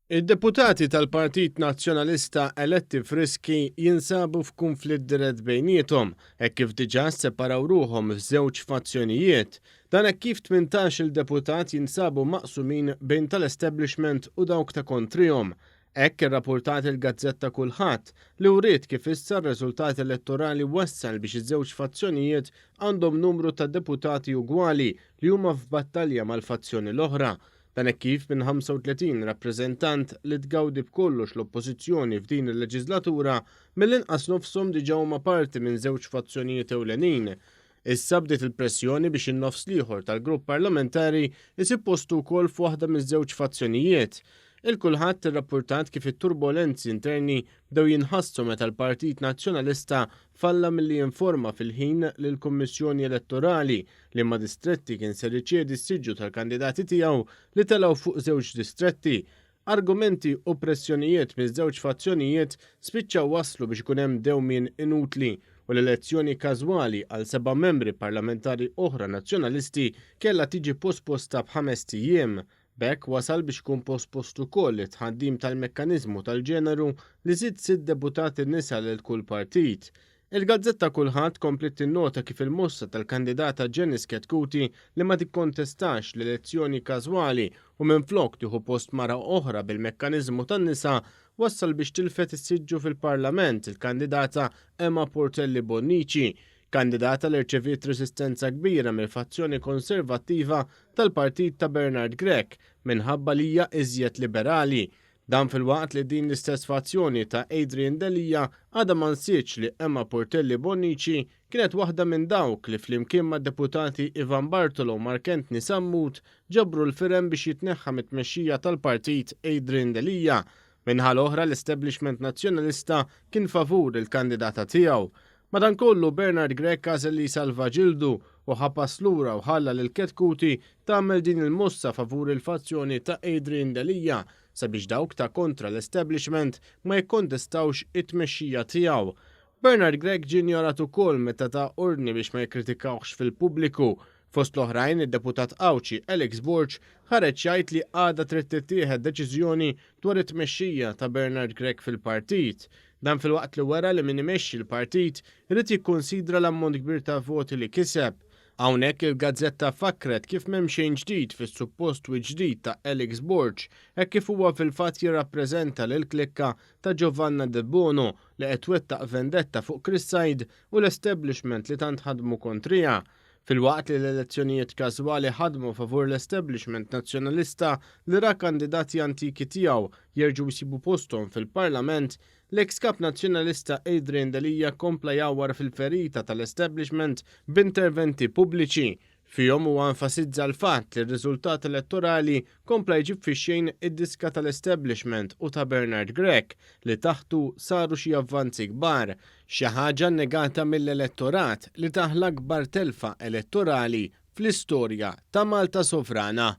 Id-deputati tal-Partit Nazzjonalista eletti friski jinsabu f'kunflitt dirett bejniethom hekk kif diġà sseparaw ruħhom f'żewġ fazzjonijiet. Dan hekk kif 18-il deputat jinsabu maqsumin bejn tal-establishment u dawk ta' kontrihom. Hekk irrappurtat il-gazzetta Kullħadd li wriet kif issa r-riżultat elettorali wassal biex iż-żewġ fazzjonijiet għandhom numru ta' deputati ugwali li huma f'battalja mal-fazzjoni l-oħra. Dan hekk kif minn 35 rappreżentant li tgawdi b'kollox l-Oppożizzjoni f'din il-leġiżlatura, mill-inqas nofshom diġà huma parti minn żewġ fazzjonijiet ewlenin. Issa bdiet il-pressjoni biex in-nofs l-ieħor tal-grupp parlamentari jsib postu wkoll f'waħda miż-żewġ fazzjonijiet. Il-Kulħadd irrappurtat kif it-turbolenzi interni bdew jinħassu meta l-Partit Nazzjonalista falla milli jinforma fil-ħin lill-Kummissjoni Elettorali liema distretti kien ser iċedi s-siġġu tal-kandidati tiegħu li telgħu fuq żewġ distretti. Argumenti u pressjonijiet miż-żewġ fazzjonijiet spiċċaw wasslu biex ikun hemm dewmien inutli u l-elezzjoni każwali għal seba' membri parlamentari oħra Nazzjonalisti kellha tiġi posposta b'ħamest ijiem. B'hekk wasal biex ikun pospost ukoll it-tħaddim tal-mekkaniżmu tal-ġeneru li żied sitt deputati nisa lil kull partit. Il-gazzetta Kullħadd kompliet tinnota kif il-mossa tal-kandidata Janice Chetcuti li ma tikkontestax l-elezzjoni każwali u minflok tieħu post mara oħra bil-mekkaniżmu tan-nisa wassal biex tilfet is-siġġu fil-Parlament il-kandidata Emma Portelli Bonnici, kandidata li rċeviet resistenza kbira mill-fazzjoni konservattiva tal-partit ta' Bernard Grech minħabba li hija iżjed liberali. Dan filwaqt li din l-istess fazzjoni ta' Adrian Delia għadha ma nsietx li Emma Portelli Bonnici kienet waħda minn dawk li flimkien mad-Deputati Ivan Bartolo u Mark Anthony Sammut ġabru l-firem biex jitneħħa mit-tmexxija tal-partit Adrian Delia. Min-naħa l-oħra l-establishment Nazzjonalista kien favur il-kandidata tiegħu. Madankollu Bernard Grech għażel li jsalva ġildu u ħa pass lura u ħalla lil Chetcuti tagħmel din il-mossa favur il-fazzjoni ta' Adrian Delia sabiex dawk ta' kontra l-establishment ma jikkontestawx it-tmexxija tiegħu. Bernard Grech ġie injorat ukoll meta ta ordni biex ma jikkritikawhx fil-pubbliku. Fost l-oħrajn, id-Deputat Għawdxi Alex Borg ħareġ jgħid li għada trid tittieħed deċiżjoni dwar it-tmexxija ta' Bernard Grech fil-partit. Dan filwaqt li wera li min imexxi l-partit irid jikkunsidra l-ammont kbir ta' voti li kiseb. Hawnhekk il-gazzetta fakkret kif m'hemm xejn ġdid fis-suppost wiċċ ġdid ta' Alex Borg hekk kif huwa fil-fatt jirrappreżenta lill-klikka ta' Giovanna Debono li qed twettaq vendetta fuq Chris Said u l-establishment li tant ħadmu kontriha. Filwaqt li l-elezzjonijiet każwali ħadmu favur l-establishment Nazzjonalista li ra kandidati antiki tiegħu jerġgħu jsibu posthom fil-Parlament, l-eks Kap Nazzjonalista Adrian Delia kompla jgħawwar fil-ferita tal-establishment b'interventi pubbliċi. Fihom huwa enfasizza l-fatt li r-riżultat elettorali kompla jġib fix-xejn id-diska tal-establishment u ta' Bernard Grech li taħtu saru xi avvanzi kbar, xi ħaġa nnegata mill-elettorat li tah l-akbar telfa elettorali fl-istorja ta' Malta sovrana.